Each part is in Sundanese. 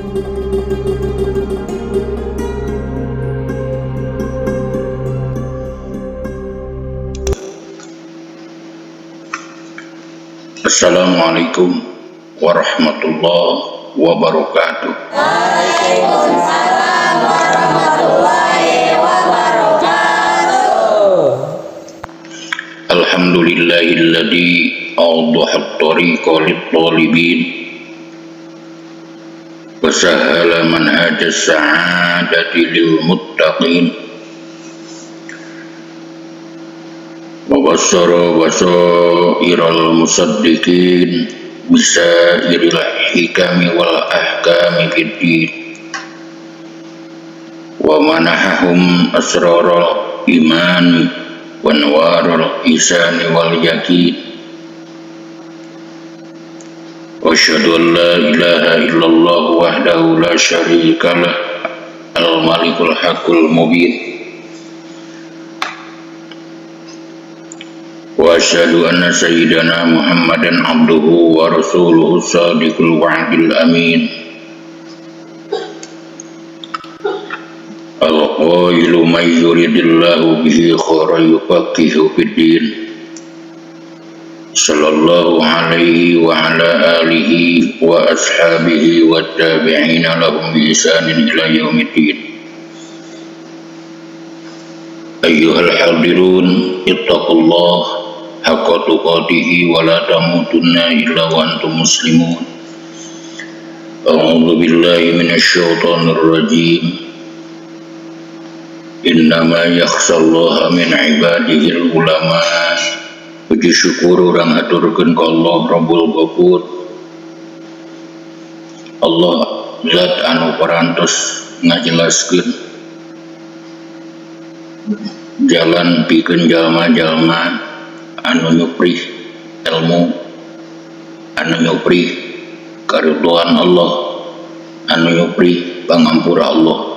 Assalamualaikum warahmatullahi wabarakatuh. Waalaikumsalam warahmatullahi wabarakatuh. Alhamdulillahilladzi awdaha at-tariqa lit-talibin wa sahhala manhaja as-sa'adati lil-muttaqin wa bassara basairal musaddiqin bisairil hikami wal ahkami fid-din wa manahahum asraral iman wa anwaral ihsani wal yaqin. Wa asyhadu an la ilaha illallah wahdahu la syarika lah al-malikul haqqul mubin. Wa asyhadu anna sayyidana Muhammadan abduhu wa rasuluhu sadiqul wa'dil amin. Al-qailu may yuridillahu bihi khairan yufaqihu fid-din. Sallallahu alaihi wa ala alihi wa ashabihi wa tabi'ina lahum bi ihsanin ila yaumiddin. Ayyuhal hadirun, ittaqullah haqqa tuqatihi wa la tamutunna illa wa antum muslimun. A'udzu billahi minasyaitonir rajim. Innama yakhshallaha min ibadihil ulama. Puji syukur urang haturkeun ka Allah Rabbul Ghafur. Allah zat anu parantos ngajelaskeun jalan pikeun jalma-jalma anu nyuprih ilmu, anu nyuprih karidhoan Allah, anu nyuprih pangampura Allah.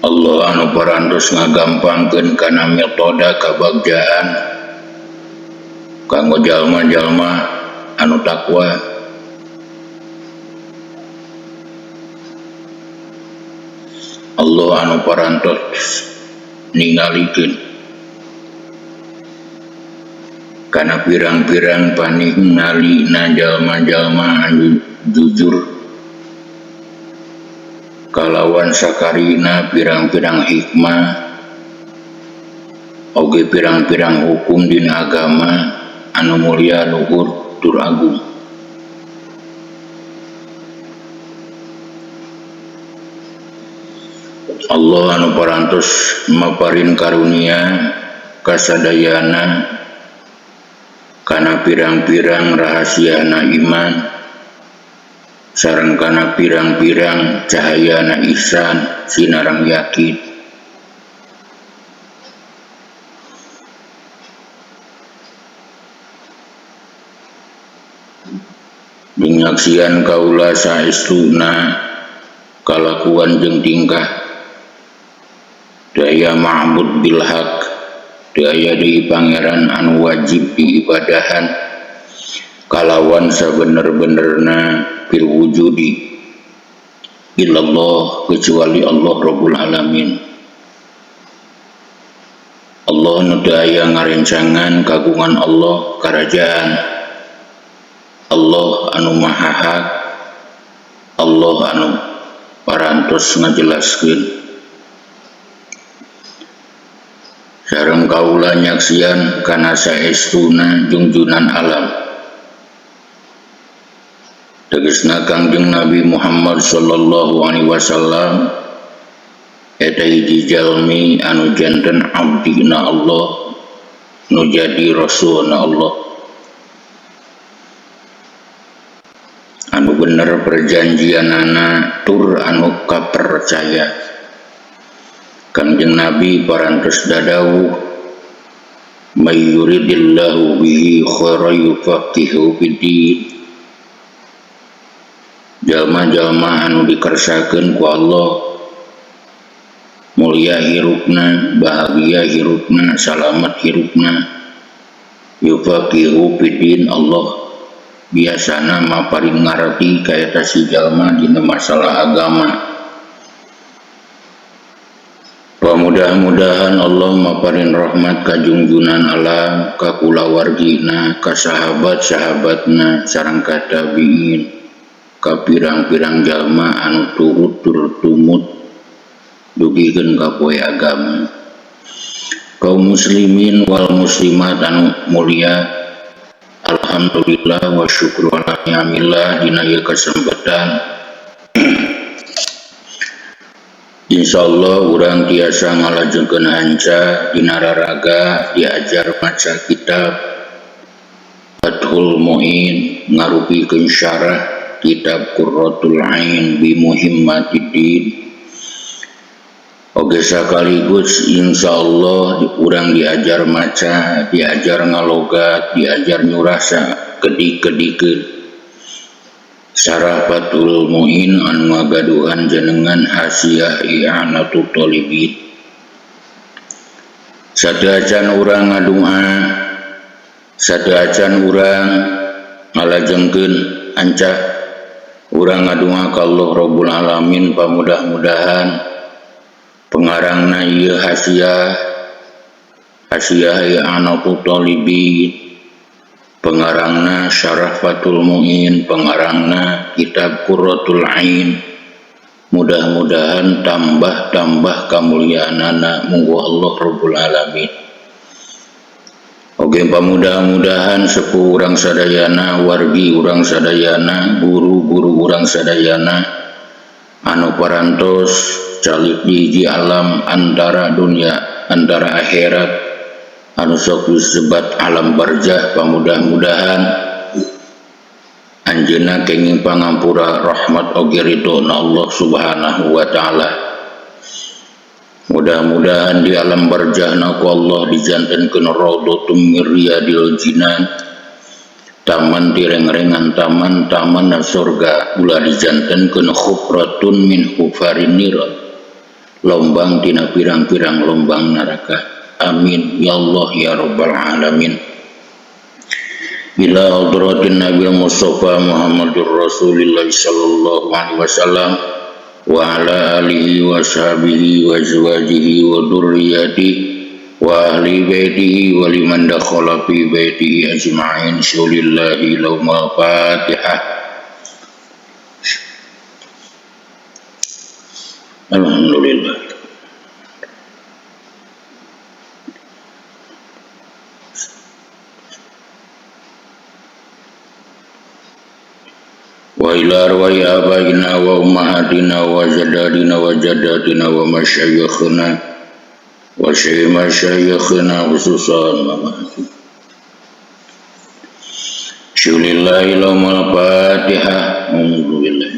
Allah anu parantos ngagampangkeun kana metode kabagjaan kanggo jalma-jalma anu takwa. Allah anu parantos ningalikeun kana pirang-pirang paningalina jalma-jalma anu jujur kalawan sakarina pirang-pirang hikmah oge pirang-pirang hukum dina agama anu mulia luhur tur agung. Allah anu parantos maparin karunia kasadayana kana pirang-pirang rahasiana iman sareng kana pirang-pirang cahayana ihsan sinareng yakin. Nyaksian kaula saestuna kalakuan jeung tingkah daya ma'bud bil haq, daya deui pangeran anu wajib diibadahan kalawan sabener-benerna fil wujudi illallah kecuali Allah Rabbul Alamin. Allah nu teu aya ngarencangan kagungan Allah karajaan, Allah anu maha hak, Allah anu parantos ngajelaskeun. Sareng kaula nyaksian kana saestuna jungjunan alam. Tegasna Kangjeng Nabi Muhammad sallallahu alaihi wasallam eta hiji jalmi anu janten abdina Allah nu jadi rasulna Allah anu bener perjanjianana tur anu kapercaya. Kangjeng Nabi parantos dadawuh may yuridillahu bihi khairan yufaqihu fid-din. Jalma-jalma anu dikersakeun ku Allah Mulia hirupna, bahagia hirupna, salamat hirupna. Yufaqihu fiddin, Allah biasana maparin ngarti ka eta si jalma dina masalah agama. Mudah-mudahan Allah maparin rahmat ka junjunan alam, ka kulawargina, ka sahabat-sahabatna sareng ka tabiin, ka pirang-pirang jalma anu turut tur tumut dugikeun ka poe agama. Kaum muslimin wal muslimat anu mulia, alhamdulillah wa syukru ala ni'amillah dina ieu kasempatan. Insyaallah urang tiasa ngalajengkeun hanca dina raraga diajar maca kitab Fathul Muin ngarupikeun syarah kitab Qurratul Ain bi Muhimmatiddin. Oge sakaligus insyaallah urang diajar maca, diajar ngalogat, diajar nyurasa kedik-kedikeun. Syarah Fathul Muin anu ngagaduhan jenengan Hasiah I'anatul Thalibin. Sateuacan urang ngadua, sateuacan urang ngalajengkeun anca, urang ngadua ka Allah Rabbul Alamin pamudah-mudahan pengarangna ieu Hasiah, Hasiah I'anatul Thalibin, pengarangna Syarah Fathul Muin, pengarangna kitab Qurratul Ain, mudah-mudahan tambah-tambah kamuliaanana munggu Allah Rabbul Alamin. Oge pamudah-mudahan sepuh urang sadayana, wargi urang sadayana, guru-guru urang sadayana anu parantos calik di hiji alam antara dunia antara akhirat anu sok disebat alam barzah, pamudah-mudahan anjeunna kenging pangampura rahmat oge ridho Allah Subhanahu wa taala. Mudah-mudahan di alam barzahna ku Allah dijantenkeun raudhatum min riyadil jinan, taman tireng-rengan taman-taman surga, ulah dijantenkeun khufratun min hufarin niran, lombang tina pirang-pirang lombang neraka. Amin ya Allah ya Rabbal Alamin. Ila hadratin Nabi Mustafa Muhammadur Rasulillah sallallahu alaihi wasallam wa ala alihi wa sahbihi wa azwajihi wa dzurriyyatihi wa ahli baitihi wa liman dakhala fi baitihi ajma'in. Syulillahi laumul Fatihah. Alhamdulillah. Wa ila arwahi abaina wa ummahatina wa jadadina wa jaddatina wa masyayikhina wa masyayikhina khususan wa ma'atina. Syulillahi laumul Fatihah. Alhamdulillah.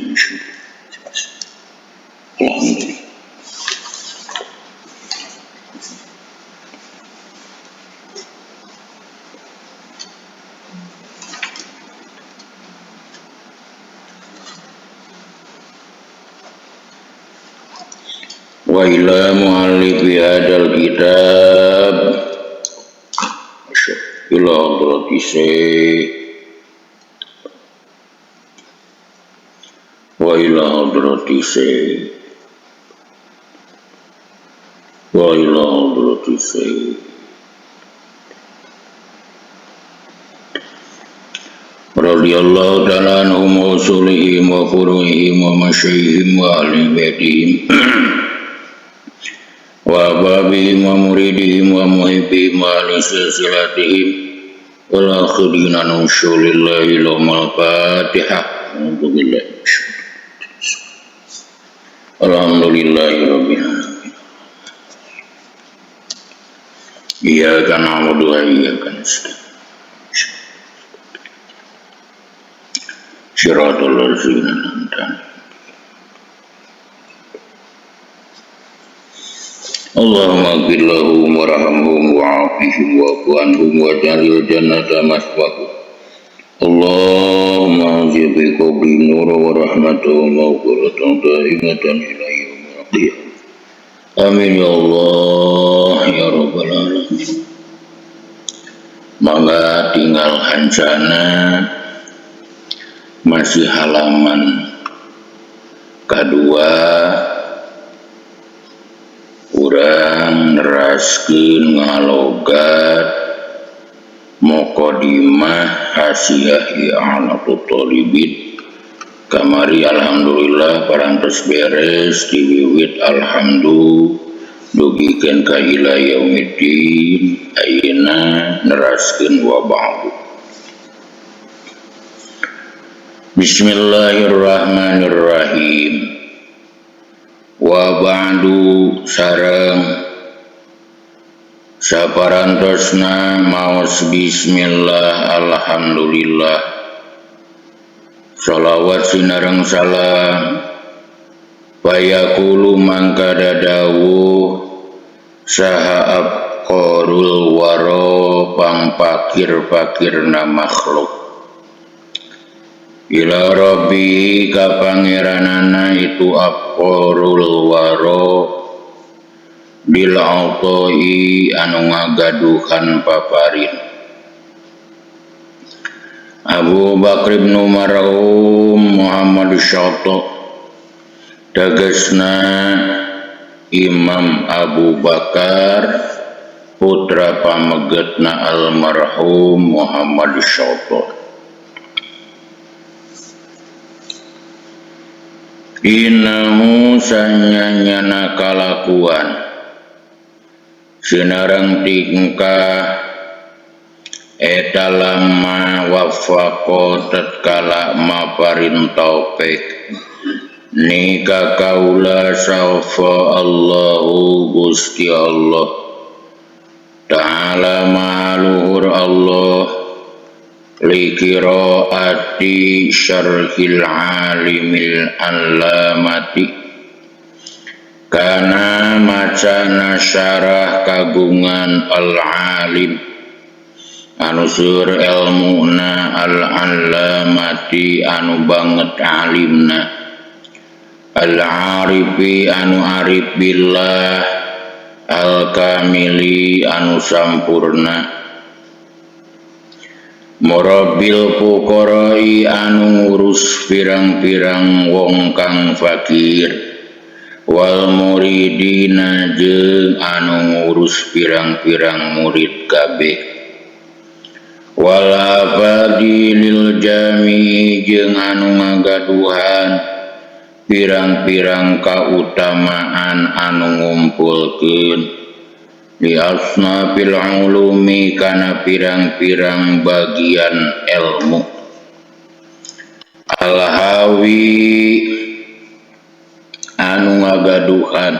Wa ila muallifi hadzal kitab ila hadrati syekh wa ila hadrati syekh wa ila hadrati syekh radhiyallahu ta'ala anhum wa usulihim wa furu'ihim wa masyayihim wa ahli baitihim wa babihim wa muridihim wa muhibbihim wa ahli silsilatihim wal akhirina nusyulillahi lahumul Fatihah. Alhamdulillahi rabbil alamin. Iyyaka na'budu wa iyyaka nasta'in. Shiratal ladzina an'amta alaihim. Allahumma ighfir lahum warhamhum wa'afihim wa'fu anhum waj'alil jannata maswahum. Allahumma anzil fi qabrihim nura wa rahmatan wa maghfiratan daimatan ila yaumil qiyamah. Amin ya Allah ya Rabbal Alamin. Mangga tinggal hancana masih halaman kedua urang neraskeun ngalogat muqaddimah hasiah I'anatul Thalibin. Kamari alhamdulillah parantos beres diwiwit alhamdulillah dugikeun ka ila yaumiddin. Ayeuna neraskeun wa ba'du. Bismillahirrahmanirrahim. Wa ba'du sareng saparantosna maos bismillah alhamdulillah sholawat sinareng salam fayaqulu mangka dadawuh saha abqarul wara pangpakir-pakirna makhluk ila rabbi ka pangeranana itu abqarul wara bil atoi anu ngagaduhan paparin. Abu Bakr bin Marhum Muhammad Syata tegasna Imam Abu Bakar putra pamegetna almarhum Muhammad Syata. Innahu sanyanyana kalakuan sinareng tingkah eta lama wafaqa tatkala maparin taufik nika kaula sawfa Allahu Gusti Allah ta'ala maluhur Allah liqiraati syarhil alimil allamati kana macana syarah kagungan al-alim anu seur elmuna al-allamati anu banget alimna al-arifi anu arif billah al-kamili anu sampurna murabbil fuqara'i anu ngurus pirang-pirang wong kang fakir wal muridina jeung anu ngurus pirang-pirang murid kabeh wal afadilil jami'i jeung anu ngagaduhan pirang-pirang kautamaan anu ngumpulkeun li asnafil ulumi kana pirang-pirang bagian ilmu alhawi anu ngagaduhan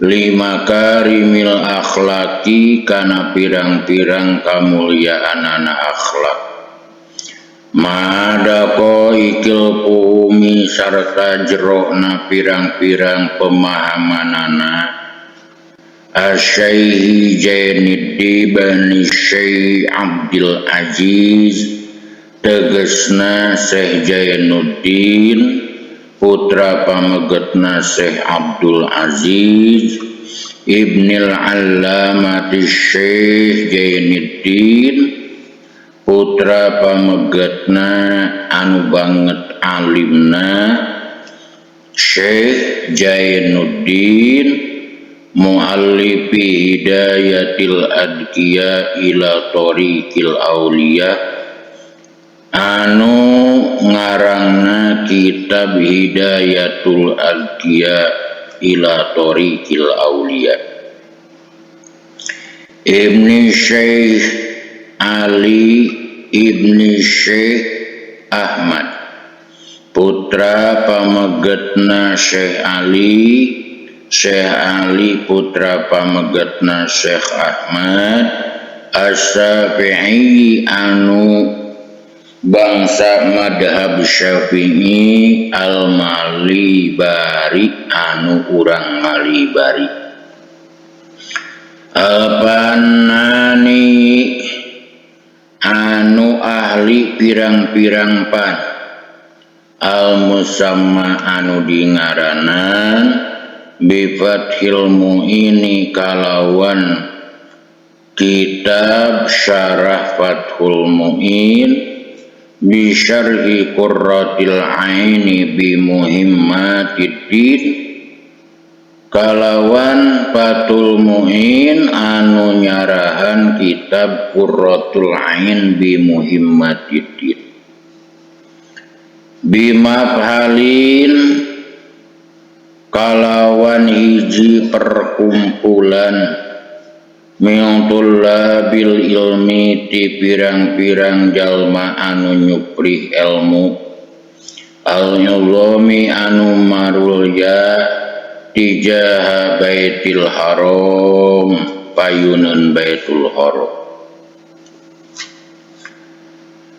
lima karimil akhlaki kana pirang-pirang kamuliaanana akhlak madako ikil puhumi sarta jerokna pirang-pirang pemahamanana Asy-Syaikh Zainuddin bin Syekh Abdul Aziz tegesna Syekh Zainuddin putra pamegetna Syekh Abdul Aziz Ibnil Allamati Syekh Zainuddin putra pamegetna anu banget alimna Syekh Zainuddin muallifi hidayatil adkiya ila tariqil auliya anu ngarangna kitab hidayatul adkiya ila tariqil auliya Ibni Syekh Ali Ibni Syekh Ahmad putra pamegetna Syekh Ali Syekh Ali putra pamegetna Syekh Ahmad Asy-Syafi'i anu bangsa madhab Syafi'i al-Malibari anu urang Malibari Al-Fanani anu ahli pirang-pirang pan al-musamma anu dingaranan bi Fathil Mu'ini kalawan kitab Syarah Fathul Mu'in bi syarhi Qurratil Aini bi Muhimmatid kalawan Fathul Mu'in anu nyarahan kitab Qurratul Ain bi Muhimmatid bimafhalin kalawan hiji perkumpulan min tullabil ilmi ti pirang-pirang jalma anu nyuprih ilmu al-nuzami anu marulya tijaha Baitil Haram payunan Baitul Haram.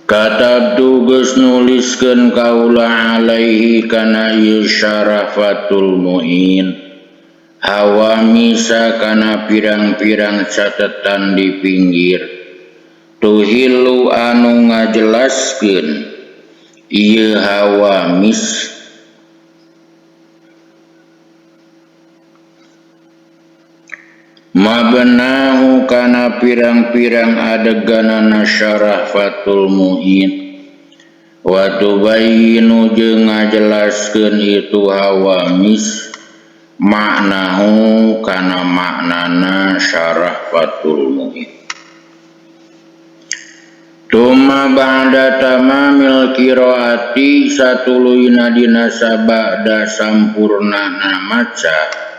Katabtu geus nuliskeun kaula alaihi kana ieu Syarah Fathul Mu'in hawamisa kana pirang-pirang catatan di pinggir tuhilu anu ngajelaskeun ieu hawamis mabnahu kana pirang-pirang adeganana Syarah Fathul Mu'in wa tubayyinu jeung ngajelaskeun itu hawamis maknahu kana maknana Syarah Fathul Mu'in. Tuma ba'da tamamil qiraati satuluyna dina sabada sampurnana maca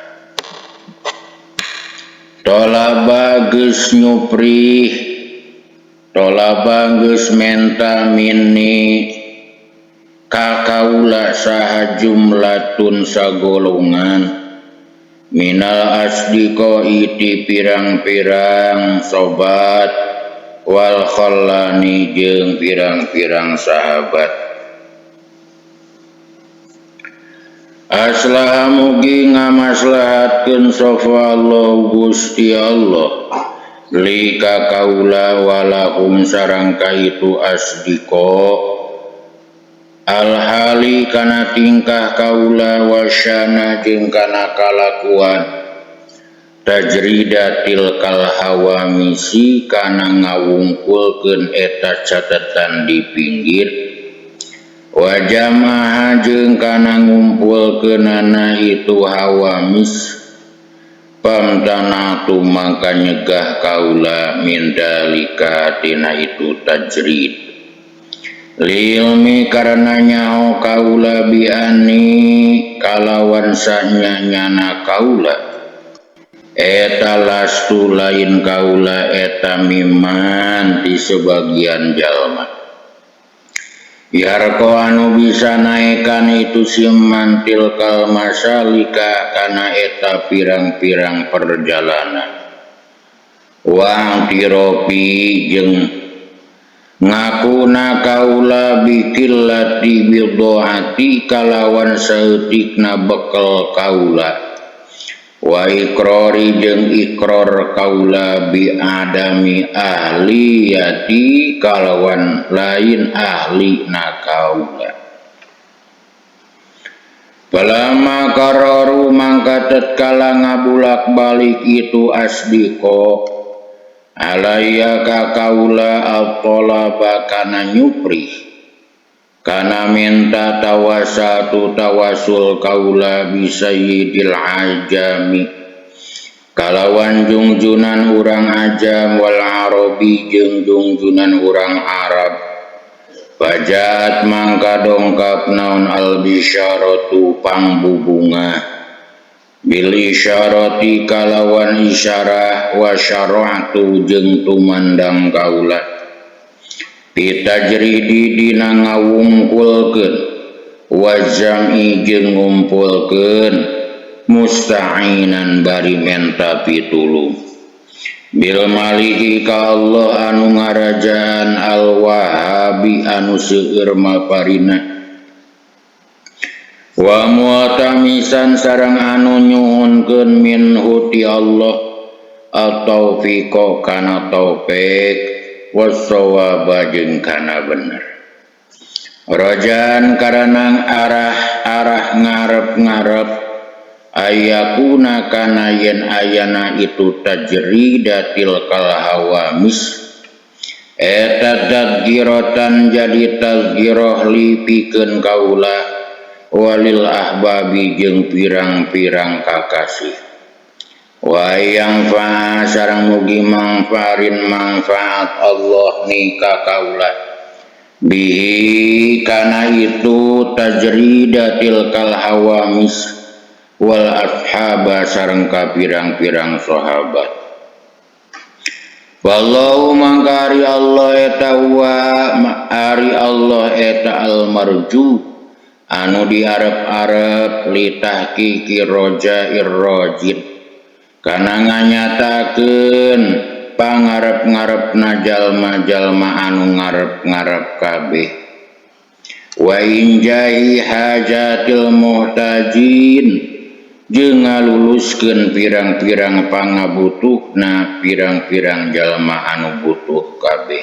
tolaba geus nyuprih tolaba geus menta minni ka kaula saha jumlatun sagolongan minal asdiqai ti pirang-pirang sobat wal khallani jeung pirang-pirang sahabat. Aslaha mugi ngamaslahatkeun sapa Allah Gusti Allah li ka kaula walahum sareng ka itu asdiqa alhali kana tingkah kaula wasyana jeung kana kalakuan tajridatil kal hawamisi kana ngawungkulkeun eta catatan di pinggir wajamaha jeung kana ngumpulkeunana itu hawamis pamtanatu mangka nyegah kaula min dalika tina itu tajrid lilmi karena nyaho kaula biani kalawan sanyana kaula eta lastu lain kaula eta miman di sebagian jalma yarko anu bisa naekan itu siman tilkal masalika kana eta pirang-pirang perjalanan wang tiropi jeung ngakuna kaula bikillati bidhaati kalawan saeutikna bekel kaula wa ikrori jeung ikrar kaula bi adami ahliyati kalawan lain ahli na kaula. Palama kararu mangka tatkala ngabulak balik itu asdiqo alaya ka kaula al-talaba kana nyupri kana minta tawasatu tawasul kaula bisayyidil ajami kalawan jungjunan urang ajam wal arabi jeung jungjunan urang Arab bajat mangka dongkap naon al bisyaratu pangbubunga bil isyarati kalawan isyarah wa syara'tu jeung tumandang kaula pitajridi dina ngawungkulkeun wajami jeung ngumpulkeun musta'inan bari menta pitulung bil maliki ka Allah anu ngarajaan al-wahabi anu seueur maparina wa mu'tamisan sareng anu nyuhunkeun minhu ti Allah at-taufiqa kana taufik wassawaba jeung kana bener rojan karana arah-arah ngarep-ngarep Ayakuna kana yen ayana itu tajridatil kal hawamis eta tadzkiratan jadi tadzkirah li pikeun kaula walil ahbabi jeung pirang-pirang kakasih wa yang fa sareng mugi mangfarin manfaat Allah ni ka kaula bihi kana itu tajridatil kal hawamis wal ashaba sareng ka pirang-pirang sahabat. Wallahu mangka ari Allah eta wa ari Allah eta almarju anu diarep-arep li tahqiqi rojair rajin kana nganyatakeun pangarep-ngarepna jalma-jalma anu ngarep-ngarep kabeh wa injahi hajatil muhtajin jeung ngaluluskeun pirang-pirang pangabutuhna pirang-pirang jalma anu butuh kabeh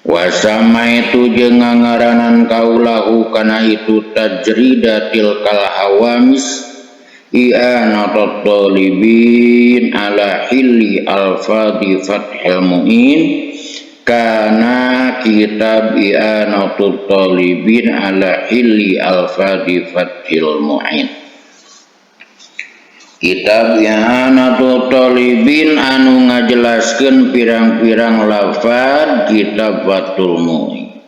wasama itu jeung ngangaranan kaulahu kana itu tajridatil kal hawamis i'anatut talibin ala hilli alfadi fathil mu'in kana kitab i'anatut talibin ala hilli alfadi fathil mu'in. Kitab I'anatul Talibin anu ngajelaskeun pirang-pirang lafaz kitab Fathul Mu'in.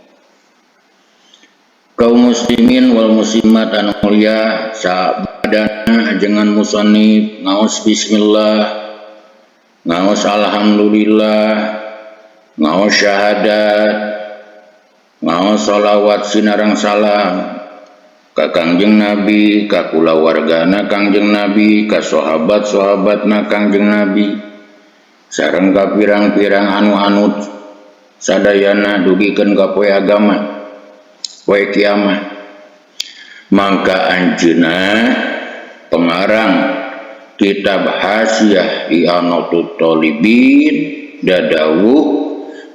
Kaum muslimin wal muslimat anu mulia, sabadana ajengan musannif ngaos bismillah, ngaos alhamdulillah, ngaos syahadat, ngaos sholawat sinareng salam ka Kangjeng Nabi, ka kulawargana Kangjeng Nabi, ka sahabat-sahabatna Kangjeng Nabi, sareng ka pirang-pirang anu anut sadayana dugikeun ka poe agama, poe kiamat. Mangka anjeunna pengarang kitab Hasyiah I'anatul Talibin dadawuh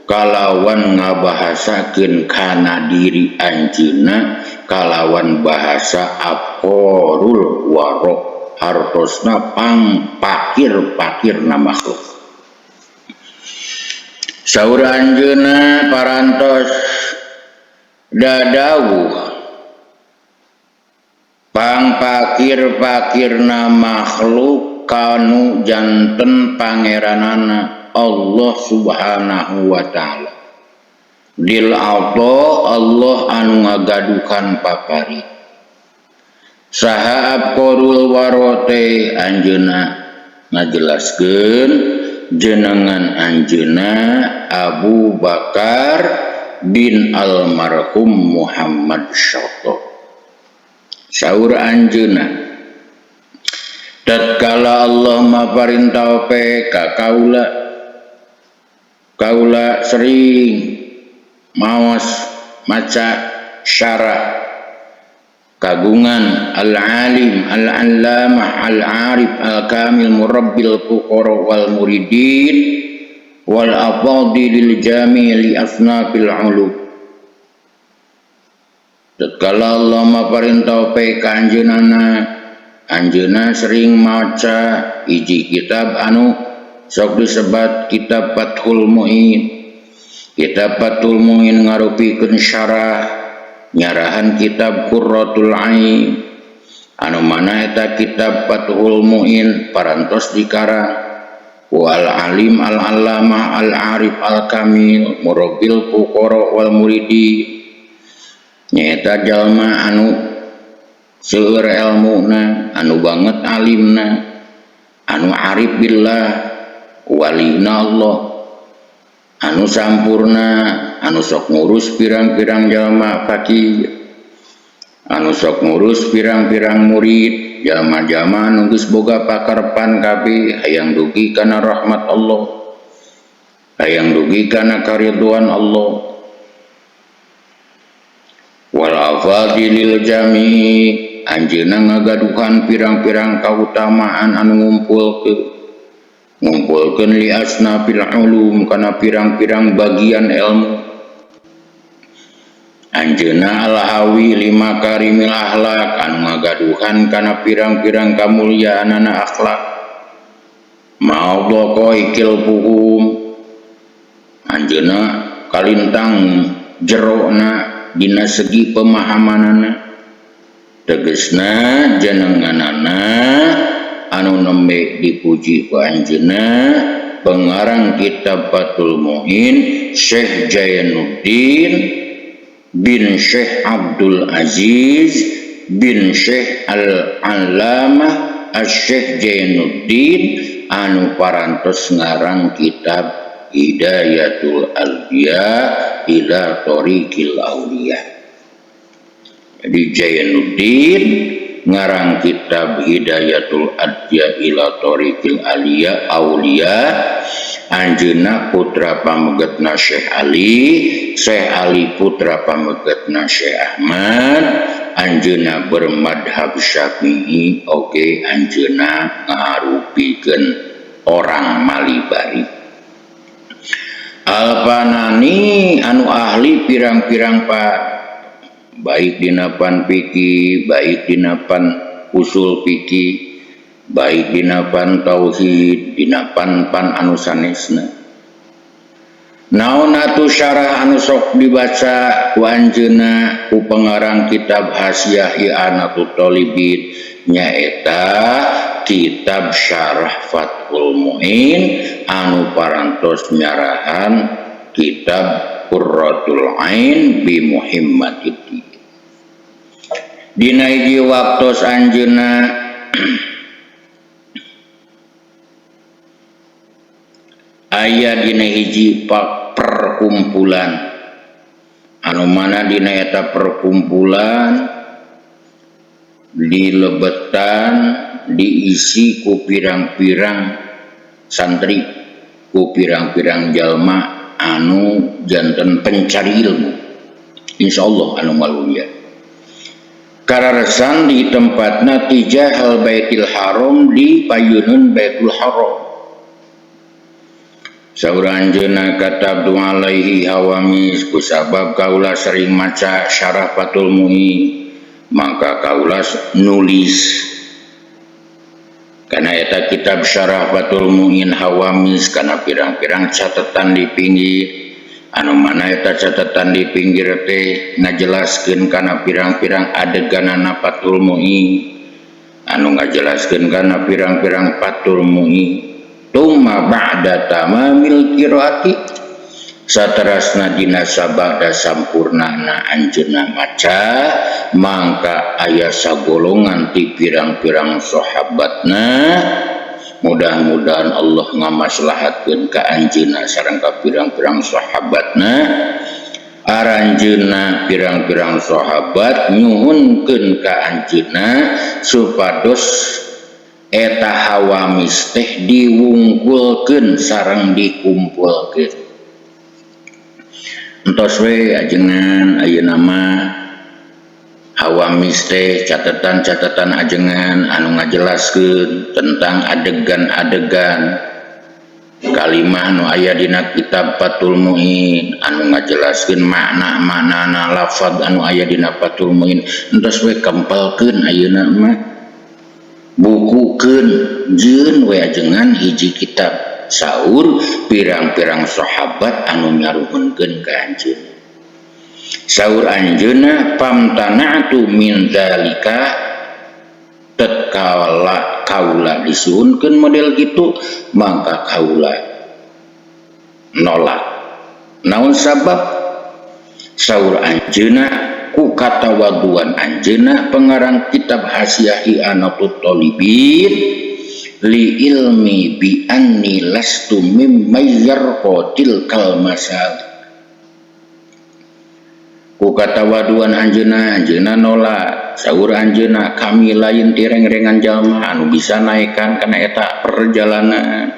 kalawan ngabahasakeun kana diri anjeunna kalawan bahasa aporul warok hartosna pang pakir-pakirna makhluk. Saur anjeunna parantos dadawuh pang pakir-pakirna makhluk kanu janten pangeranana Allah Subhanahu wa ta'ala. Dil auto Allah anu ngagaduhan papari. Saha abqarul warote anjeunna ngajelaskeun jenengan anjeunna Abu Bakar bin almarhum Muhammad Syato. Saur anjeunna tatkala Allah maparin taufik ka kaula, kaula sering maos maca syarah kagungan al-alim al-allamah al-arif al-kamil murabbil fuqara wal muridin wal afadilil jami' li asnafil ulu. Tatkala Allah maparin taufik ka anjeunna, anjeunna sering maca hiji kitab anu sok disebat kitab Fathul Mu'in. Kitab Fathul Mu'in ngarupikeun syarah nyarahan kitab Qurratul Ain anu mana eta kitab Fathul Mu'in parantos dikarang wal alim al allamah al arif al kamil murabbil fuqara wal muridi, nyaeta jalma anu seueur elmuna, anu banget alimna, anu arif billah, walina Allah, anu sampurna, anu sok ngurus pirang-pirang jalma fakir, anu sok ngurus pirang-pirang murid, jalma-jalma anu geus boga pakarepan kabeh hayang dugi kana rahmat Allah, hayang dugi kana karidhoan Allah. Wal afadilil jami' anjeunna ngagaduhan pirang-pirang kautamaan anu ngumpulkeun li asnafil ulum kana pirang-pirang bagian ilmu. Anjeunna al-hawi lima karimil akhlak anu ngagaduhan kana pirang-pirang kamuliaanana akhlak maudoko ikil puhum anjeunna kalintang jerona dina segi pemahamanana tegesna jenenganana anu nembe dipuji ku anjeunna pengarang kitab Fathul Muin Syekh Jainuddin bin Syekh Abdul Aziz bin Syekh Al-Allamah Asy-Syekh Jainuddin anu parantos ngarang kitab Hidayatul Albiya ila Thariqil Auliya. Jadi Jainuddin ngarang kitab Hidayatul Albiya ila Thariqil Aliyah Auliya anjeunna putra pamegetna Syekh Ali, Syekh Ali putra pamegetna Syekh Ahmad, anjeunna bermadhab Syafi'i oge anjeunna ngarupikeun orang Malibari. Alfanani anu ahli pirang-pirang pak baik dina pan fikih, baik dina pan usul fikih, baik dina pan tauhid, dina pan-pan anu sanesna. Naon atuh syarah anu sok dibaca ku anjeunna ku pengarang kitab Hasyiah I'anatul Thalibin nyaeta kitab Syarah Fathul Muin anu parantos nyarahan kitab Qurratul Ain bi Muhimmatid. Dina hiji waktos anjeunna aya dina hiji perkumpulan anu mana dina eta perkumpulan dilebetan diisi ku pirang-pirang santri ku pirang-pirang jalma anu janten pencari ilmu insyaallah anu maluya kararesan di tempatna tijahal Baitul Haram di payunun Baitul Haram. Saur anjeunna katabtu alaihi hawamis kusabab kaula sering maca Syarah Fathul Muin maka kaula nulis kana eta kitab Syarah Fathul Muin hawamis kana pirang-pirang catatan di pinggir anu mana eta catatan di pinggir teh ngajelaskeun kana pirang-pirang adeganana Fathul Muin anu ngajelaskeun kana pirang-pirang Fathul Muin. Tuma ba'da tamamil qiraati saterasna dina sabada sampurnana anjeunna maca mangka aya sagolongan ti pirang-pirang sahabatna mudah-mudahan Allah ngamaslahatkeun ka anjeunna sareng ka pirang-pirang sahabatna aranjeunna pirang-pirang sahabat nyuhunkeun ka anjeunna supados eta hawamis teh diwungkulkeun sareng dikumpulkeun. Entos we ajengan ayeuna mah hawamis teh catatan-catatan ajengan anu ngajelaskeun tentang adegan-adegan kalimah anu aya dina kitab Fathul Muin anu ngajelaskeun makna-maknana lafaz anu aya dina Fathul Muin entos we kempelkeun ayeuna mah bukukeun jeung we ajengan hiji kitab saur pirang-pirang sahabat anu nyaruhunkeun ka anjeunna. Saur anjeunna pamtana'tu min zalika tatkala kaula disuhunkeun model kitu maka kaula nolak. Naon sabab? Saur anjeunna ku katawaduan anjeunna pengarang kitab Hasyiah I'anatul Thalibin li ilmi bi anni lastu mimman yarqa tilkal masal. Ku katawaduan anjeunna, anjeunna nolak. Saur anjeunna kami lain tireng-rengan jalma anu bisa naekan kana eta perjalanan.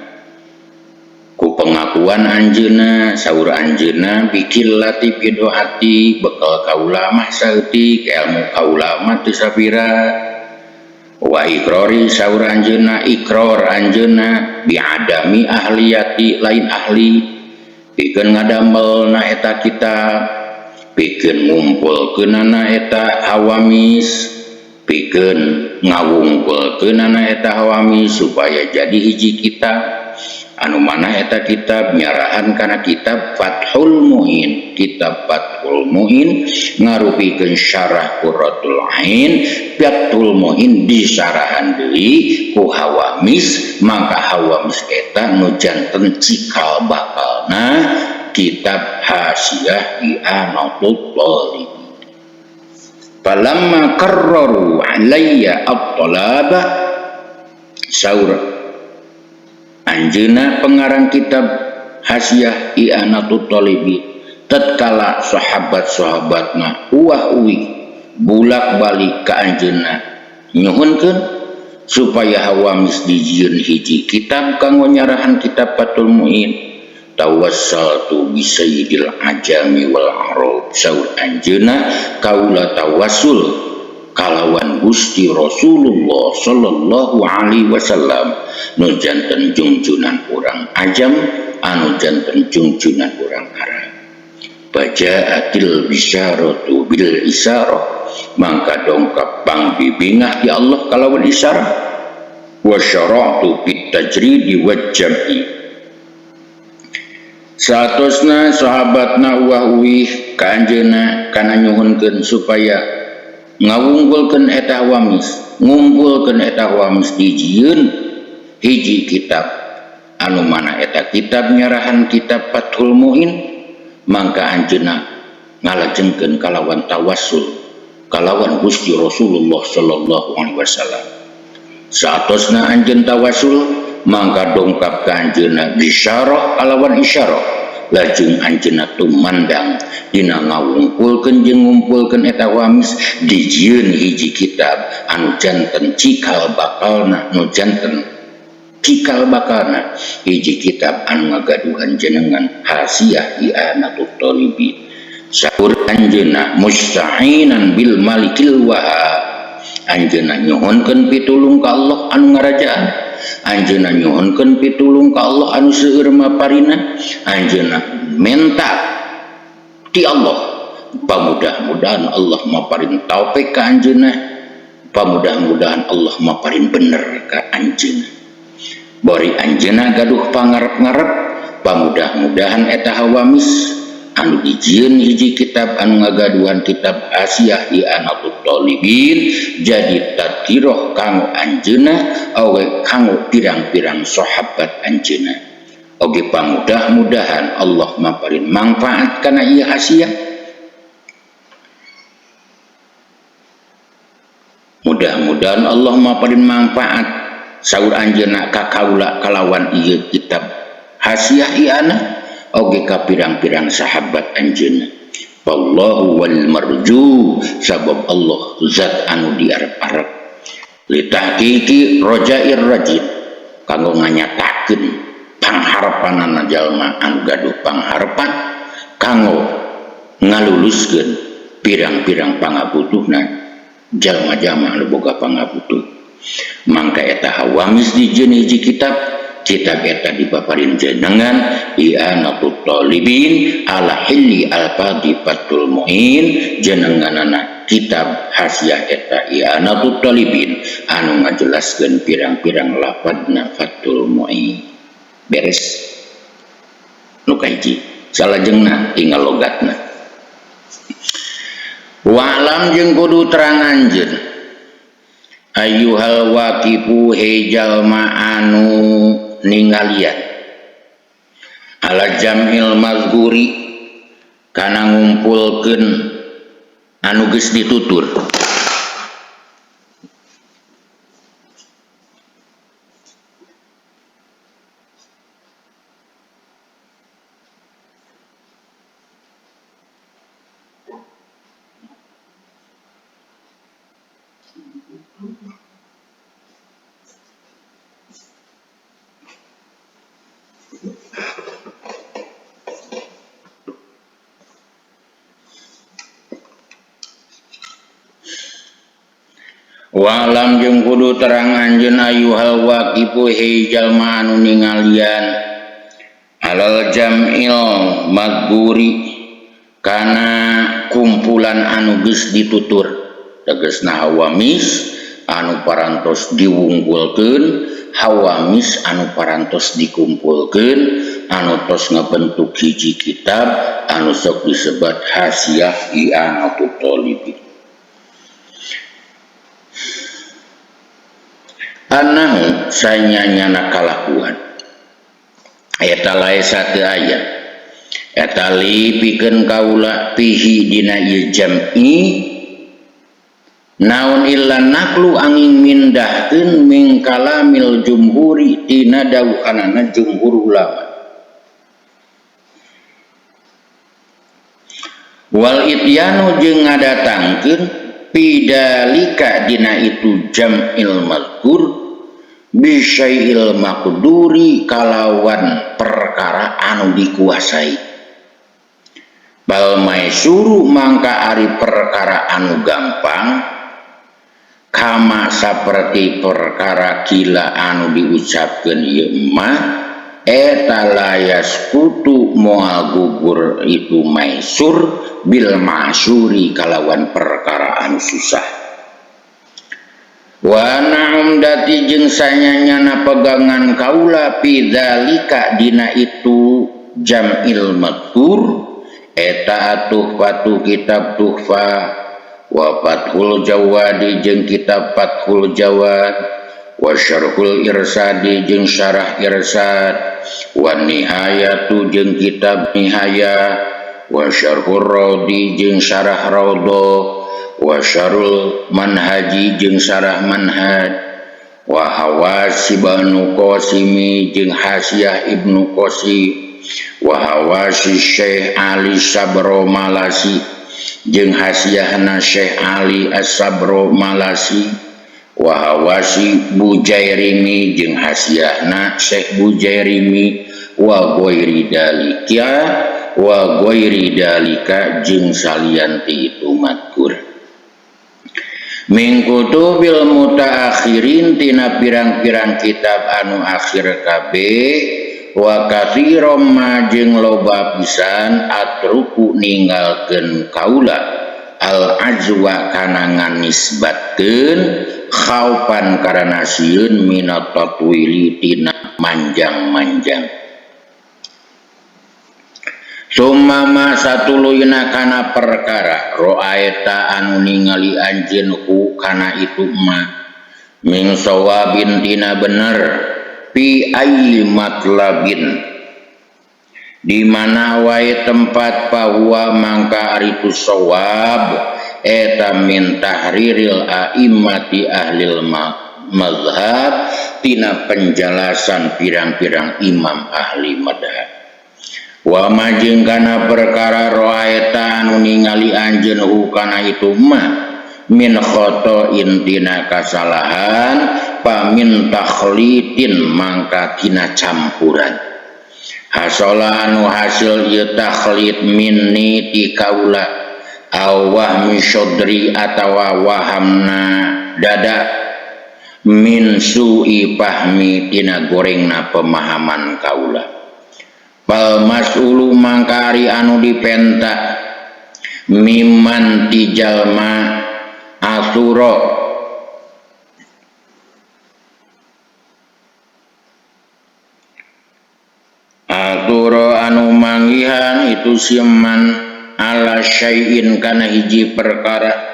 Ku pengakuan anjeunna, saur anjeunna bikillati bidoati bekal kaula mah saeutik, ilmu kaula mah teu sapira. Wa ikrori saur anjeunna ikror anjeunna biadami ahliyati lain ahli pikeun ngadamelna eta kitab. Pikeun ngumpulkeunana eta hawamis, pikeun ngawungkulkeunana eta hawamis supaya jadi hiji kitab anu mana eta kitab nyarahan kana kitab Fathul Muin. Kitab Fathul Muin ngarupikeun syarah Qurratul Ain. Fathul Muin disarahan deui ku hawamis, maka hawamis eta nu janten cikal bakalna kitab Hasyiah I'anatul Talibin. Falamma karraru alayya at-talaba, saur anjeunna pengarang kitab Hasyiah I'anatul Talibin, tatkala sahabat-sahabatna uwah-uwih bulak-balik ka anjeunna nyuhunkeun supaya hawamis dijieun hiji kitab kanggo nyarahan kitab Fathul Muin, tawassaltu bi sayyidil ajami wal arab, saur anjeunna kaula tawassul kalawan Gusti Rasulullah sallallahu alaihi wasallam nu janten jungjunan urang ajam anu janten jungjunan urang Arab. Baja'atil bisyaratu bil isyarah, mangka dongkap pangbibingah ti Allah kalawan isyarah. Wa syara'tu bit tajridi wal jam'i. Saatosna sahabatna uwah-uwih ka anjeunna kana nyuhunkeun supaya ngawungkulkeun eta hawamis, ngumpulkeun eta hawamis dijieun hiji kitab anu mana eta kitab nyarahan kitab Fathul Muin, mangka anjeunna ngalajengkeun kalawan tawassul kalawan Gusti Rasulullah sallallahu alaihi wasallam. Saatosna anjeun tawassul mangka dongkap ka anjeunna bisyarah kalawan isyarah, lajeng anjeunna tumandang dina ngawungkulkeun jeung ngumpulkeun eta wamis dijieun hiji kitab anu janten cikal bakalna, nu janten cikal bakalna hiji kitab anu ngagaduhan jenengan Hasyiah I'anatul Talibin. Saur anjeunna musta'inan bil malikil wahhab, anjeunna nyuhunkeun pitulung ka Allah anu ngarajaan, anjeunna nyuhunkeun pitulung ka Allah anu seueur maparina, anjeunna menta ti Allah pamudah-mudahan Allah maparin taufik ka anjeunna, pamudah-mudahan Allah maparin bener ka anjeunna. Bari anjeunna gaduh pangarep-ngarep pamudah-mudahan eta hawamis anu dijieun hiji kitab anu ngagaduhan kitab Hasyiah I'anatul Talibin jadi tadkiroh kanggo anjeunna oge kanggo pirang-pirang sahabat anjeunna. Oge pamudah-mudahan Allah maparin manfaat kana ieu hasyiah. Mudah-mudahan Allah maparin manfaat saur anjeunna ka kaula kalawan ieu kitab Hasyiah I'anah oge ka pirang-pirang sahabat anjeunna. Wallahu wal marju, sabab Allah zat anu diarep-arep. Li tahqiqi rojair rajin, kanggo nganyatakeun pangharepanana jalma anu gaduh pangharepan kanggo ngaluluskeun pirang-pirang pangabutuhna jalma-jalma anu boga pangabutuh. Mangka eta hawamis dijieun hiji kitab, kitab eta dipaparin jenengan I'anatul Talibin ala hilli al-fadhi Fathul Muin, jenenganana kitab Hasyiah eta I'anatul Talibin anu ngajelaskeun pirang-pirang lafadna Fathul Muin. Beres nu kahiji, salajengna tinggal logatna. Wa'lam jeung kudu terang anjeun ayyuhal waqifu he jalma anu ningalian ala jam'il mazguri kana ngumpulkeun anu geus ditutur. Wa'lam jeung kudu terang anjeun ayuhal waqifu he jalma anu ningalian alal jam'il madburi Kana kumpulan anu geus ditutur tegasna hawamis anu parantos diwungkulkeun, hawamis anu parantos dikumpulkeun anu tos ngabentuk hiji kitab anu sok disebat Hasyiah I'anatut Thalibin. Anahu sanyanyana kalakuan eta laesa teu aya eta li pikeun kaula pihi dina ieu jam'i naon illa naklu angin mindahkeun min kalamil jumhuri tina dawuhanana jumhur ulama wal ityanu jeung ngadatangkeun pidalika dina itu jam'il mazkur bisyai'il maqduri kalawan perkara anu dikuasai bal maisuru mangka ari perkara anu gampang kama saperti perkara kila anu diucapkeun ieu mah eta layas kutu moal gugur itu maisur bil ma'suri kalawan perkara anu susah. Wa na'umdati jeung sanyanyana pegangan kaula pidzalika dina itu jam'il mazkur eta atuh fatu kitab Tuhfa wa Fathul Jawadi jeung kitab Fathul Jawad wa Syarhul Irsadi jeung Syarah Irsad wa Nihayatu jeung kitab Nihayah wa Syarhur Raudi jeung Syarah Raudhah wa Syarhul Manhaji jeung Syarah Manhaj wa Hawasi Ibnu Qasimi jeung Hasyiah Ibnu Qasim wa Hawasi Syekh Ali Sabro Malasi jeung Hasyiahna Syekh Ali As-Sabro Malasi wa Hawasi Bujairimi jeung Hasyiahna Syekh Bujairimi wa ghairi dalika wa ghairi dalika jeung salian ti itu mazkur min kutubil mutaakhirin tina pirang-pirang kitab anu akhir kabeh wa katsiran ma jeung loba pisan atruku ninggalkeun kaula al azwa kana nganisbatkeun khaufan karana sieun minat tatwili tina manjang-manjang. Sumama satuluyna kana perkara roaeta anu ningali anjeun ku kana itu ma min sawabin tina bener pi ayyi matlabin di mana wae tempat bahwa mangka ari tu sawab eta min tahriril a'immati ahlil mazhab tina penjelasan pirang-pirang imam ahli madhab. Wa majeng kana perkara roaeta anu ningali anjeun hu kana itu ma min khotoin tina kasalahan pamin takhlitin mangka tina campuran hasola anu hasil ieu takhlit minni ti kaula aw wahmi syodri atawa wahamna dada min su'i fahmi tina gorengna pemahaman kaula. Bal mas'ulu mangkari anu dipenta miman ti jalma asura asura anu manggihan itu siman ala syai'in kana hiji perkara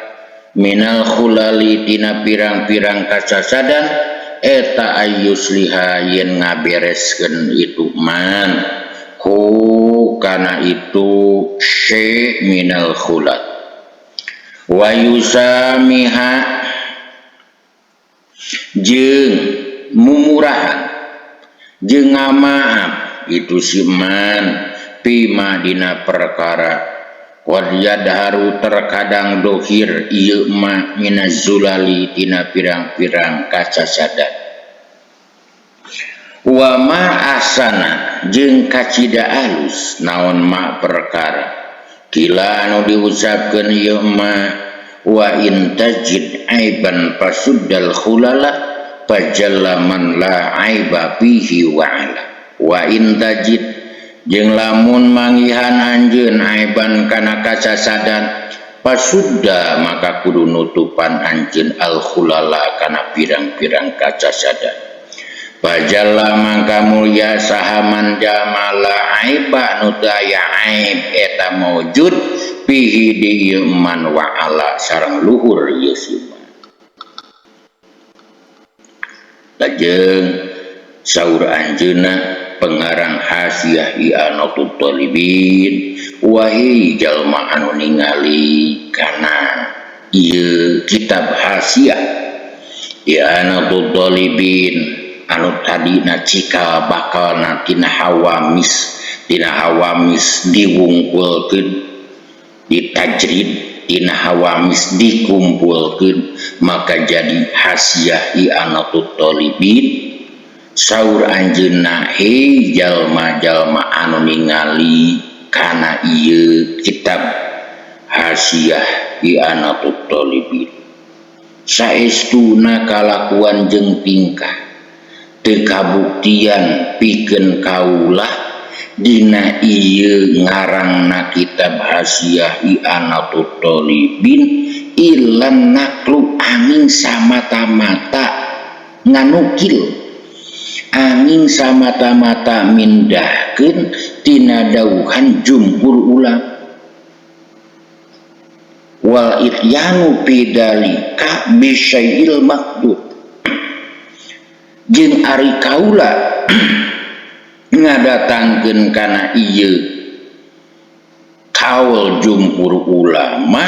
minal khulali tina pirang-pirang kasasadan eta ayyusliha yen ngabereskeun itu man hu kana itu syai' minal khulat wa yusamiha jeung mumurahan jeung ngamaaf itu siman pima dina perkara qad yadharu terkadang dohir ieu ma minaz zulali tina pirang-pirang kacasadan wa ma asana jeung kacida alus naon ma perkara kila anu diucapkeun ieu ma wa in tajid aiban fasuddal khulala fajalla man la aiba fihi wa ala wa in tajid Jeung lamun manggihan anjeun aiban kana kacacadan pasudda maka kudu nutupan anjeun al-khulala kana pirang-pirang kacacadan. Fajalla mangka mulya saha man jamala aiba nu teu aya aib eta maujud fihi di ieu man wa ala sareng luhur ieu si man. Lajeng saur anjeunna pengarang Hasyiah I'anatul Thalibin wahai jalma anu ningali kana ieu kitab Hasyiah I'anatul Thalibin anu tadina cikal bakalna tina hawamis diwungkulkeun ditajrid tina hawamis dikumpulkeun maka jadi Hasyiah I'anatul Thalibin. Saur anjeunna hei jalma-jalma anu ningali kana ieu kitab Hasyiah I'anatul Thalibin saestuna kalakuan jeung tingkah teu kabuktian pikeun kaulah dina ieu ngarangna kitab Hasyiah I'anatul Thalibin ilan naklu angin samata-mata nganukil angin samata-mata mindahkeun tina dauhan jumhur ulama wal ityanu bidalika bisyai'il maqdur jeung ari kaula ngadatangkeun kana ieu kaul jumhur ulama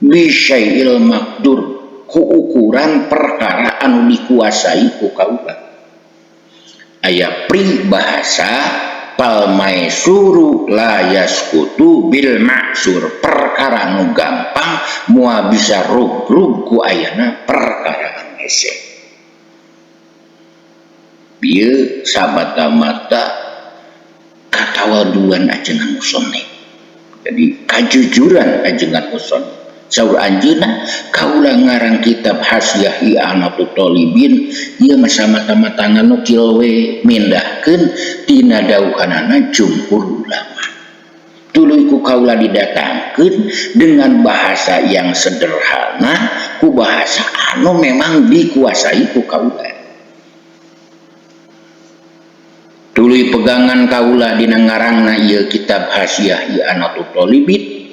bisyai'il maqdur ku ukuran perkara anu dikuasai ku kaula. Aya pribahasa pal maisuru la yaskutu bil ma'sur, perkara nu gampang moal bisa rug-rug ku ayana perkara anu hese. Bieu samata-mata katawaduan ajengan musonib. Jadi kajujuran ajengan musonib. Saur anjeunna kaula ngarang kitab Hasyiah I'anatul Thalibin ieu mah samata-mata nganukil we mindahkeun tina dauhanana jumhur ulama. Tuluy ku kaula didatangkeun dengan bahasa yang sederhana ku bahasa anu memang dikuasai ku kaula. Tuluy pegangan kaula dina ngarangna ieu kitab Hasyiah I'anatul Thalibin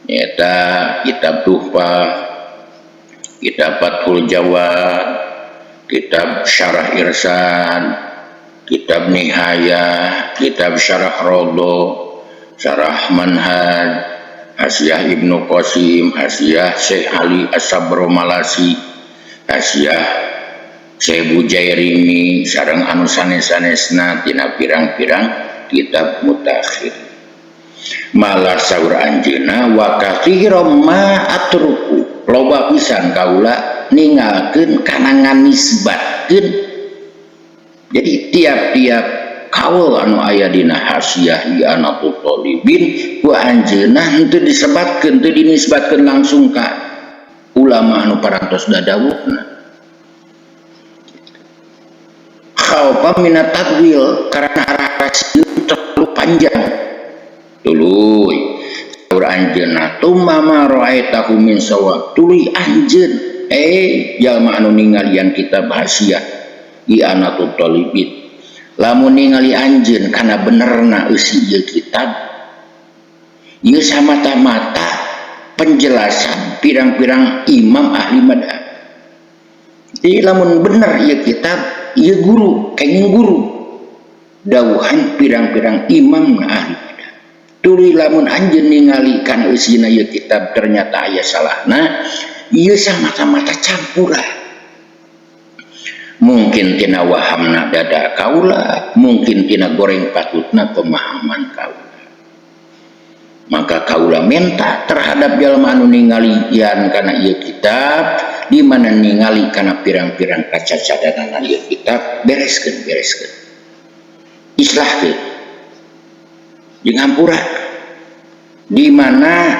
nyata kitab Tuhfah, kitab Fathul Jawad, kitab Syarah Irsyad, kitab Nihayah, kitab Syarah Rodho, Syarah Manhaj, Hasyiah Ibnu Qasim, Hasyiah Syekh Ali As-Sabro Malasi, Hasyiah Syekh Bujairimi, sareng anu sanes-sanesna tina pirang-pirang kitab mutakhir. Malah saur anjeunna wa katsiran ma atruku, loba pisan kaula ninggalkeun kana nganisbatkeun. Jadi tiap-tiap kaul anu aya dina Hasyiah I'anatul Thalibin ku anjeunna henteu disebatkeun, teu dinisbatkeun langsung ka ulama anu parantos dadawuhna. Khaufa minat tadwil karena arah terlalu panjang. Tuluy saur anjeunna tumma ra'aitahu min sawab, tuluy anjeun jalma anu ningalian kitab Hasyiah I'anatul Thalibin lamun ningali anjeun kana benerna eusi ieu kitab ieu samata-mata penjelasan pirang-pirang imam ahli madhab. Jadi lamun bener ieu kitab ieu guru kenging guru dawuhan pirang-pirang imam ahli madhab. Tuluy lamun anjeun ningali kana eusina ieu kitab ternyata aya salahna ieu samata-mata campuran. Mungkin tina wahamna dada kaula, mungkin tina goreng patutna pemahaman kaula. Maka kaula minta terhadap jalma anu ningali yan kana ieu kitab, di mana ningali kana pirang-pirang kacacadanana ieu kitab, bereskeun, bereskeun. Islahkeun. Jeung hampura. Di mana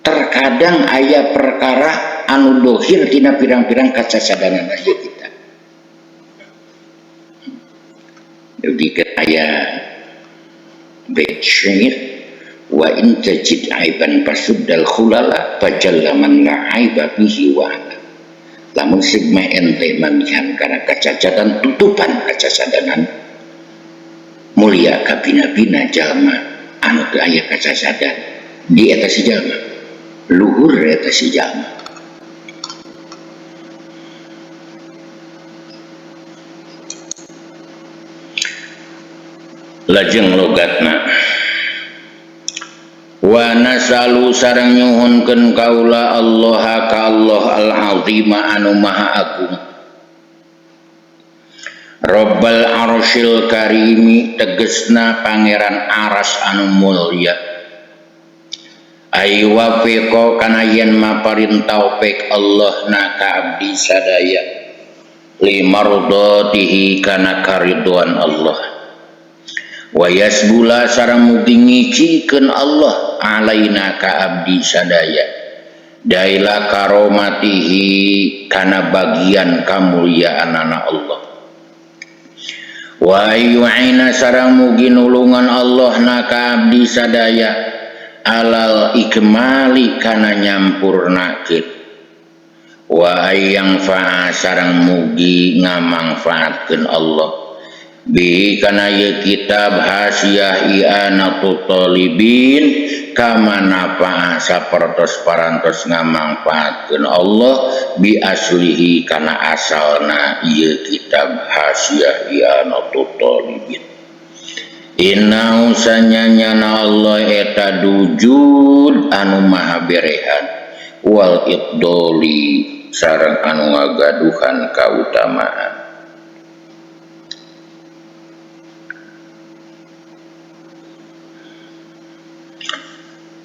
terkadang aya perkara anu dohir tina pirang-pirang kacacadanana ieu kitab. Dugi ka aya bait syair wa in tajid aiban fasuddal khulala fajalla man la aiba fihi wa ala. Lamun sigma ente mamihan kana kacacatan tutupan kacacadanan mulia kabina-bina jalma anu teu aya kacacadan di eta si jalma luhur eta si jalma. Lajeng logatna wa nasalu sareng nyuhunkeun kaula Allah ka Allah al-azima anu maha agung Rabbal arsyil karimi tegesna pangeran aras anu mulya aywafiqa kana yen maparin taufik Allah na ka abdi sadaya limardatihi kana karidhoan Allah wa yasbula sareng mugi ngicikeun Allah alaina ka abdi sadaya daila karomatihi kana bagian kamuliaanana Allah wa yu'ina sareng mugi nulungan Allah na ka abdi sadaya alal ikmali kana nyampurnakeun wa ayyang fa'a sareng mugi ngamangfaatkeun Allah bi kana ye kitab hasiah i'anatul talibin kama nafa'a sapertos parantos ngamangfaatkeun Allah bi aslihi kana asalna ieu kitab hasiah i'anatul talibin. Inna usanyanyana Allah eta dujud anu maha berehan wal ibdoli sareng anu ngagaduhan kautamaan.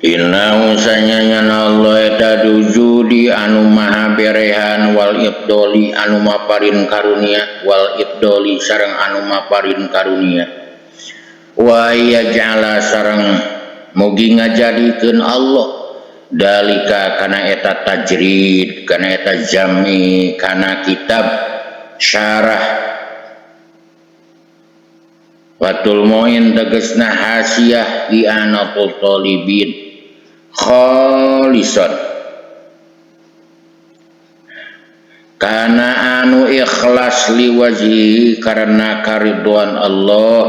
Inna usanyanyana Allah eta dujudi anu maha berehan wal ibdoli anu maparin karunia wal ibdoli sareng anu maparin karunia wa yaj'ala sareng mugi ngajadikeun Allah dalika kana eta tajrid kana eta jami kana kitab syarah Fathul Muin tegesna hasiah i'anatul talibin khalisan kana anu ikhlas liwajhi karena karidwan Allah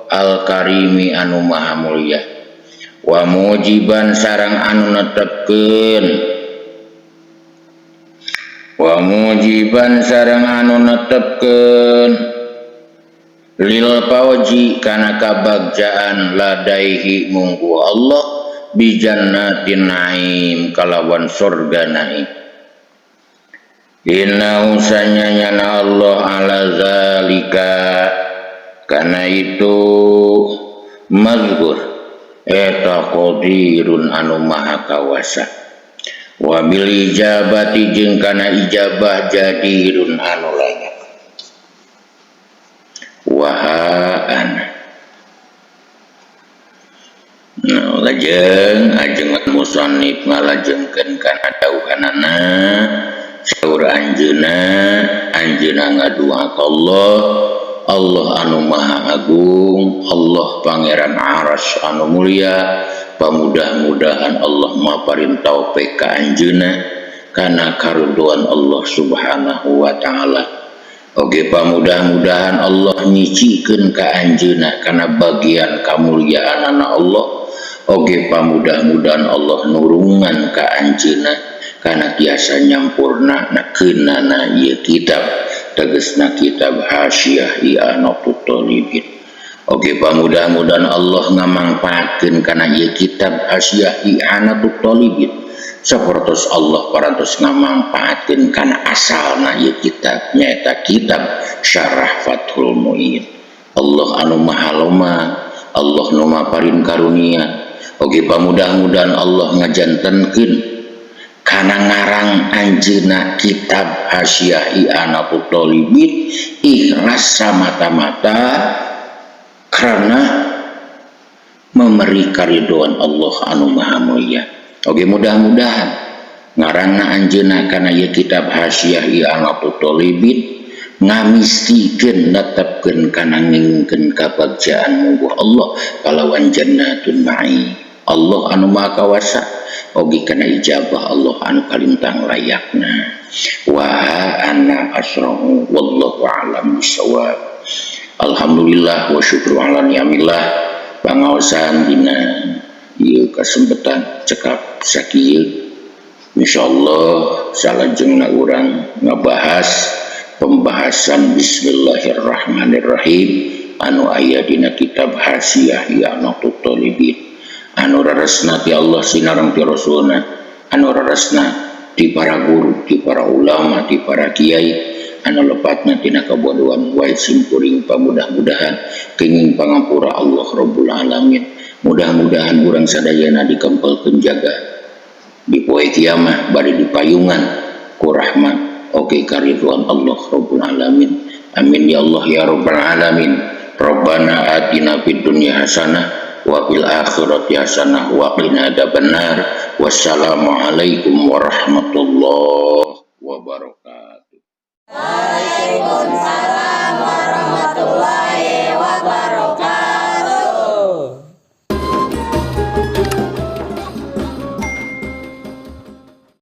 al-karimi anu maha mulia wa mujiban sareng anu netepkeun wa mujiban sareng anu netepkeun lil fauji kana kabagjaan ladaihi munggu Allah bijannatin naim kalawan surga naim. Inna usanyanyana Allah ala zalika kana itu mazkur eta qadirun anu maha kawasa wa bil ijabati jeung kana ijabah jadirun anu layak wahaan. Nah, lajeng ajeng musannif ngalajengkeun kana dawuhanana saur anjeunna anjeunna ngadua ka Allah Allah anu maha agung Allah pangeran aras anu mulia pamudah-mudahan Allah maparin taufik ka anjeunna kana karidhoan Allah subhanahu wa ta'ala. Oge pamudah-mudahan Allah nyicikeun ka anjeunna kana bagian kamuliaanana Allah. Oge pamudah-mudahan Allah nurungan ka anjeunna kana tiasa nyampurna nakeunana ieu kitab tegesna kitab Hasyiah I'anatul Talibin. Oge pamudah-mudahan Allah ngamangpaatkeun kana ieu kitab Hasyiah I'anatul Talibin sapertos Allah parantos ngamangpaatkeun kana asalna ieu kitab nyaeta kitab Syarah Fathul Muin. Allah anu maha loma, Allah nu maparin karunia. Oge pamudah-mudahan Allah ngajantenkeun kana ngarang anjeunna kitab Hasyiah I'anatul Talibin ikhlas samata-mata karena memberi karidhoan Allah anu maha mulia. Oge mudah-mudahan ngarangna anjeunna kana ieu kitab Hasyiah I'anatul Talibin Ngamistikeun netepkeun kana ngengingkeun kabagjaan mungguh Allah kalawan jannatun na'im. Allah anu maha kawasa oge kana ijabah Allah anu kalintang layakna. Wa ana asra'u, wallahu a'lam bissawab. Alhamdulillah wa syukru ala ni'amillah. Pangaosan dina ieu kasempatan cekap sakieu. Insyaallah salajengna urang ngabahas pembahasan Bismillahirrahmanirrahim anu aya dina kitab Hasyiah I'anatut Thalibin, anu raresna ti Allah sinareng ti Rasulna, anu raresna ti para guru, ti para ulama, ti para kiai, anu lepatna tina kabodohan wae simkuring, pamudah-mudahan kenging pangampura Allah Rabbul Alamin. Mudah-mudahan urang sadayana dikempelkeun jaga di poe kiamah bari dipayungan ku rahmat oge karidhoan Allah Rabbul Alamin. Amin ya Allah ya Rabbal Alamin. Rabbana atina fid dunya hasanah wa fil akhirati hasanah wa qina adzabannar. Wassalamualaikum warahmatullahi wabarakatuh. Waalaikumsalam.